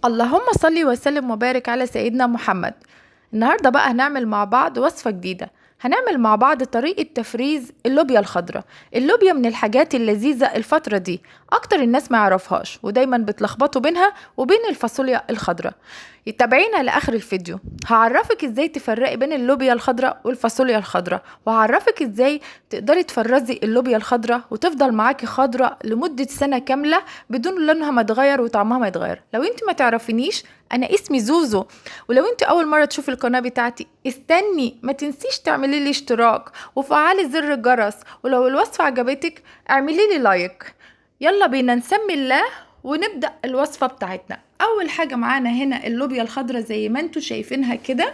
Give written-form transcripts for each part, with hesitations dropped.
اللهم صل وسلم وبارك على سيدنا محمد. النهارده بقى هنعمل مع بعض وصفة جديدة، هنعمل مع بعض طريقة تفريز اللوبيا الخضراء. اللوبيا من الحاجات اللذيذة الفترة دي، أكتر الناس ما يعرفهاش ودايما بتلخبطوا بينها وبين الفاصوليا الخضراء. تابعينا لآخر الفيديو، هعرفك ازاي تفرقي بين اللوبيا الخضراء والفاصوليا الخضراء، وهعرفك ازاي تقدري تفرزي اللوبيا الخضراء وتفضل معاكي خضراء لمدة سنة كاملة بدون لونها ما يتغير وطعمها ما يتغير. لو انت ما تعرفينيش، انا اسمي زوزو، ولو انت اول مرة تشوفي القناة بتاعتي استني، ما تنسيش تعملي لي اشتراك وفعلي زر الجرس، ولو الوصفة عجبتك اعملي لي لايك. يلا بينا نسمي الله ونبدأ الوصفة بتاعتنا. اول حاجة معانا هنا اللوبيا الخضراء زي ما انتوا شايفينها كده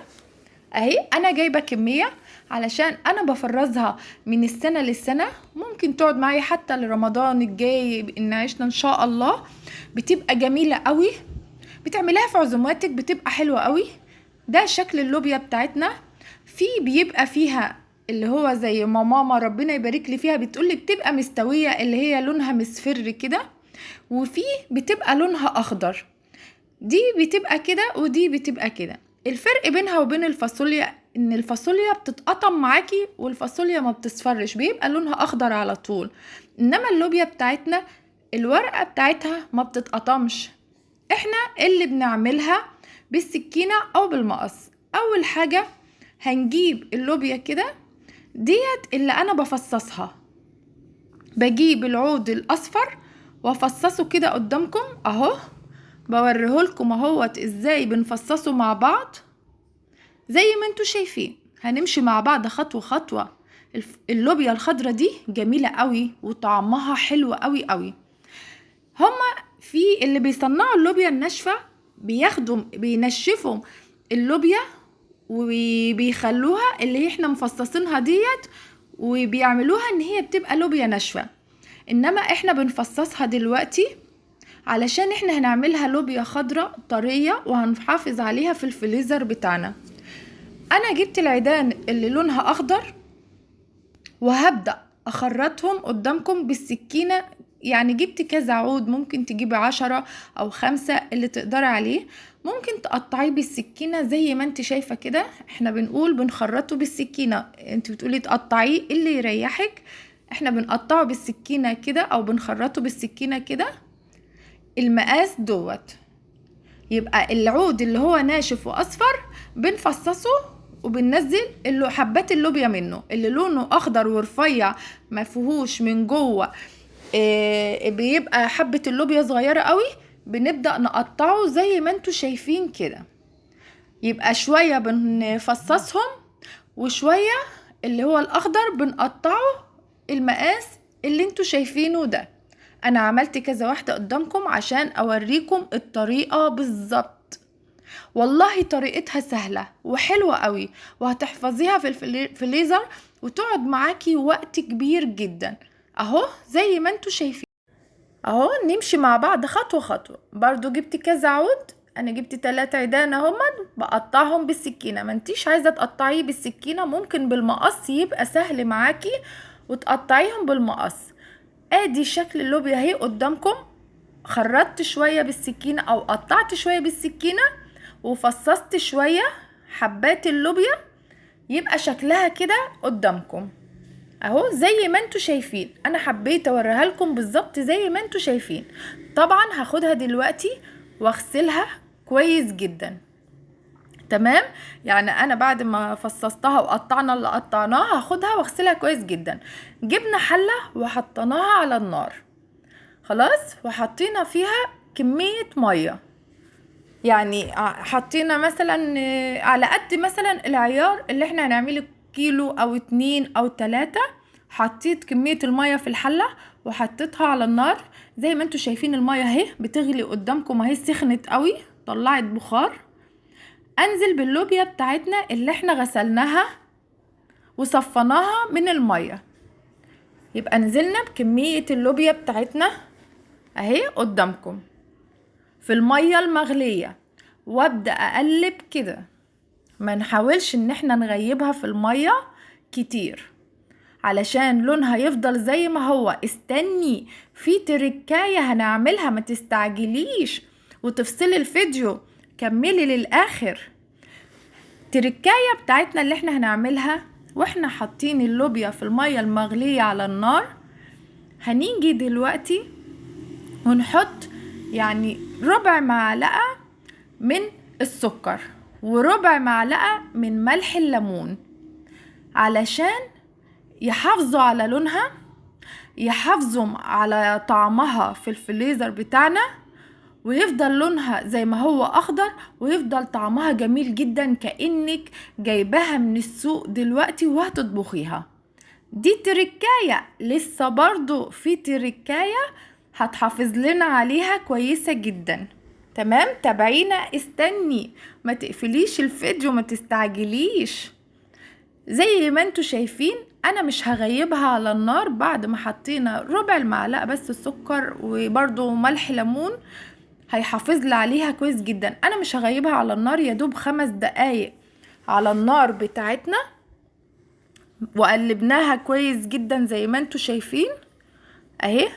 اهي. انا جايبة كمية علشان انا بفرزها من السنة للسنة، ممكن تقعد معايا حتى لرمضان الجاي ان عشنا ان شاء الله. بتبقى جميلة قوي، بتعمليها في عزوماتك بتبقى حلوة قوي. ده شكل اللوبيا بتاعتنا. في بيبقى فيها اللي هو زي ما ماما ربنا يبارك لي فيها بتقولي بتبقى مستوية اللي هي لونها مصفر كده، وفي بتبقى لونها اخضر. دي بتبقى كده ودي بتبقى كده. الفرق بينها وبين الفاصوليا ان الفاصوليا بتتقطم معاكي والفاصوليا ما بتصفرش، بيبقى لونها اخضر على طول. انما اللوبيا بتاعتنا الورقة بتاعتها ما بتتقطمش، احنا اللي بنعملها بالسكينة او بالمقص. اول حاجة هنجيب اللوبيا كده ديت اللي انا بفصصها، بجيب العود الاصفر وافصصه كده قدامكم اهو، بوريهولكم اهوت ازاي بنفصصه مع بعض زي ما انتوا شايفين. هنمشي مع بعض خطوة خطوة. اللوبيا الخضرة دي جميلة قوي وطعمها حلو قوي قوي. هما في اللي بيصنعوا اللوبيا الناشفة بينشفوا اللوبيا وبيخلوها اللي احنا مفصصينها ديت، وبيعملوها ان هي بتبقى لوبيا ناشفة. انما احنا بنفصصها دلوقتي علشان احنا هنعملها لوبيا خضراء طرية وهنحافظ عليها في الفريزر بتاعنا. انا جبت العيدان اللي لونها اخضر وهبدأ اخرطهم قدامكم بالسكينة. يعني جبت كذا عود، ممكن تجيبي 10 او 5 اللي تقدري عليه، ممكن تقطعيه بالسكينة زي ما انت شايفة كده. احنا بنقول بنخرطه بالسكينة، انت بتقولي تقطعيه اللي يريحك، احنا بنقطعه بالسكينة كده او بنخرطه بالسكينة كده المقاس دوت. يبقى العود اللي هو ناشف واصفر بنفصصه وبننزل اللي حبات اللوبيا منه، اللي لونه اخضر ورفيع ما فيهوش من جوه بيبقى حبة اللوبيا صغيرة قوي، بنبدأ نقطعه زي ما انتوا شايفين كده. يبقى شوية بنفصصهم وشوية اللي هو الاخضر بنقطعه المقاس اللي انتوا شايفينه ده. انا عملت كذا واحدة قدامكم عشان اوريكم الطريقة بالظبط. والله طريقتها سهلة وحلوة قوي، وهتحفظيها في الفريزر وتقعد معاكي وقت كبير جدا. اهو زي ما انتوا شايفين اهو، نمشي مع بعض خطوة خطوة. برضو جبت كذا عود، انا جبت 3 عيدان اهما، بقطعهم بالسكينة. ما انتيش عايزة تقطعيه بالسكينة ممكن بالمقص يبقى سهل معاكي وتقطعيهم بالمقص. ادي شكل اللوبيا اهي قدامكم. خرطت شوية بالسكينة او قطعت شوية بالسكينة وفصصت شوية حبات اللوبيا، يبقى شكلها كده قدامكم اهو زي ما انتوا شايفين. انا حبيت اوريها لكم بالظبط زي ما انتوا شايفين. طبعا هاخدها دلوقتي واغسلها كويس جدا. تمام، يعني انا بعد ما فصصتها وقطعنا اللي قطعناه هاخدها واغسلها كويس جدا. جبنا حلة وحطيناها على النار خلاص، وحطينا فيها كمية مية، يعني حطينا مثلا على قد مثلا العيار اللي احنا هنعمله كيلو او 2 او 3. حطيت كمية المية في الحلة وحطيتها على النار زي ما انتوا شايفين. المية اهي بتغلي قدامكم اهي، سخنت قوي طلعت بخار. انزل باللوبيا بتاعتنا اللي احنا غسلناها وصفناها من المية. يبقى نزلنا بكمية اللوبيا بتاعتنا اهي قدامكم في المية المغلية، وابدأ اقلب كده. ما نحاولش ان احنا نغيبها في المية كتير علشان لونها يفضل زي ما هو. استني، في تركاية هنعملها، ما تستعجليش. وتفصلي الفيديو، كملي للاخر. التركايه بتاعتنا اللي احنا هنعملها واحنا حاطين اللوبيا في المية المغليه على النار، هنيجي دلوقتي ونحط يعني ربع معلقه من السكر وربع معلقه من ملح الليمون، علشان يحافظوا على لونها، يحافظوا على طعمها في الفريزر بتاعنا، ويفضل لونها زي ما هو اخضر، ويفضل طعمها جميل جدا كأنك جايباها من السوق دلوقتي وهتطبخيها. دي تركاية، لسه برضو في تركاية هتحافظ لنا عليها كويسة جدا. تمام، تابعينا، استني، ما تقفليش الفيديو، ما تستعجليش. زي ما انتوا شايفين انا مش هغيبها على النار بعد ما حطينا ربع المعلقة بس السكر وبرضو ملح ليمون، هيحافظ لي عليها كويس جدا. انا مش هغيبها على النار، يا دوب 5 دقايق على النار بتاعتنا، وقلبناها كويس جدا زي ما انتوا شايفين اهي.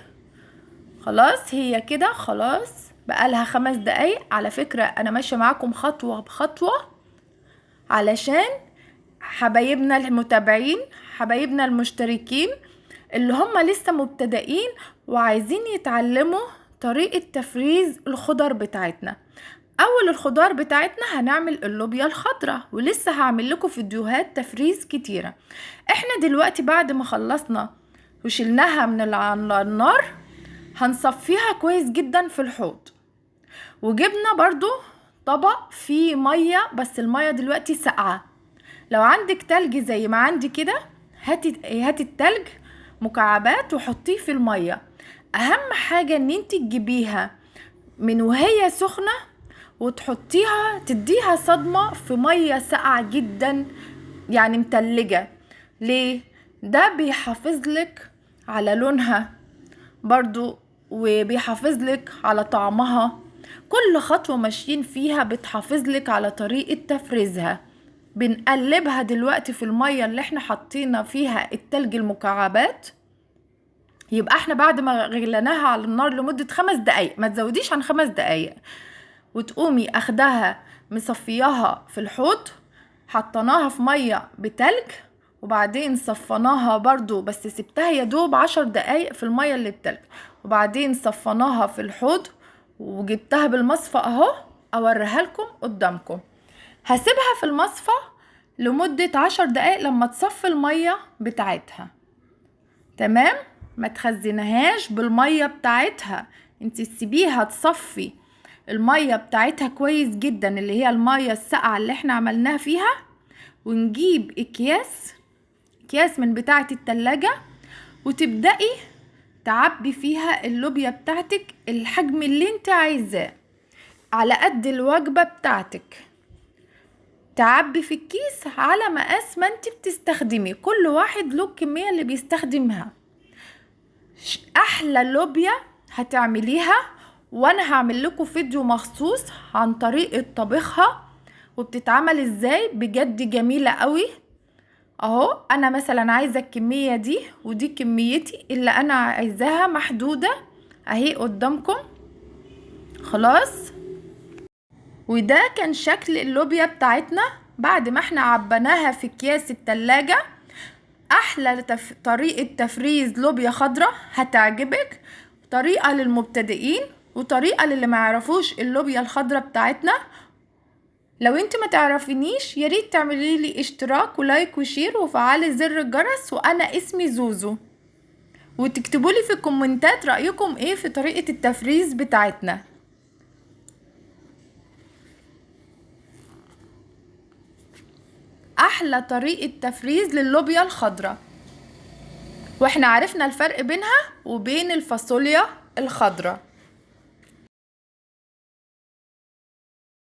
خلاص هي كده خلاص بقالها 5 دقايق. على فكرة انا ماشية معاكم خطوة بخطوة علشان حبايبنا المتابعين، حبايبنا المشتركين اللي هم لسه مبتدئين وعايزين يتعلموا طريقة تفريز الخضر بتاعتنا. اول الخضار بتاعتنا هنعمل اللوبيا الخضراء، ولسه هعمل لكم فيديوهات تفريز كتيرة. احنا دلوقتي بعد ما خلصنا وشلناها من النار هنصفيها كويس جدا في الحوض، وجبنا برضو طبق فيه مية، بس المية دلوقتي ساقعة. لو عندك تلج زي ما عندي كده هاتي التلج مكعبات وحطيه في المية. اهم حاجة ان انت تجيبيها من وهي سخنة وتحطيها، تديها صدمة في مية ساقعة جدا، يعني متلجة. ليه؟ ده بيحافظ لك على لونها برضو، وبيحافظ لك على طعمها. كل خطوة ماشيين فيها بتحافظ لك على طريقة تفريزها. بنقلبها دلوقتي في المية اللي احنا حطينا فيها التلج المكعبات. يبقى احنا بعد ما غليناها على النار لمدة 5 دقايق، ما تزوديش عن 5 دقايق، وتقومي اخدها مصفياها في الحوض، حطيناها في مية بتلج، وبعدين صفناها برضو، بس سبتها يدوب 10 دقايق في المية اللي بتلج، وبعدين صفناها في الحوض وجبتها بالمصفى اهو، اوريها لكم قدامكم. هسيبها في المصفى لمدة 10 دقايق لما تصفي المية بتاعتها. تمام، ما تخزنهاش بالمية بتاعتها، انت تسيبيها تصفي المية بتاعتها كويس جدا، اللي هي المية الساقعة اللي احنا عملناها فيها. ونجيب اكياس من بتاعة التلاجة، وتبدأي تعبي فيها اللوبيا بتاعتك الحجم اللي انت عايزاه على قد الوجبة بتاعتك. تعبي في الكيس على مقاس ما انت بتستخدمي، كل واحد له الكمية اللي بيستخدمها. احلى لوبيا هتعمليها، وانا هعمل لكم فيديو مخصوص عن طريقة طبخها وبتتعمل ازاي، بجد جميلة قوي. اهو انا مثلا عايزة الكمية دي، ودي كميتي اللي انا عايزاها محدودة اهي قدامكم. خلاص، وده كان شكل اللوبيا بتاعتنا بعد ما احنا عبيناها في اكياس التلاجة. احلى طريقة تفريز لوبيا خضراء هتعجبك، طريقة للمبتدئين وطريقة للي ما يعرفوش اللوبيا الخضراء بتاعتنا. لو انت ما تعرفينيش يا ريت تعملي لي اشتراك و like و share وفعلي زر الجرس، وانا اسمي زوزو، وتكتبوا لي في الكومنتات رأيكم ايه في طريقة التفريز بتاعتنا. احلى طريقة تفريز للوبيا الخضراء، واحنا عرفنا الفرق بينها وبين الفاصوليا الخضراء.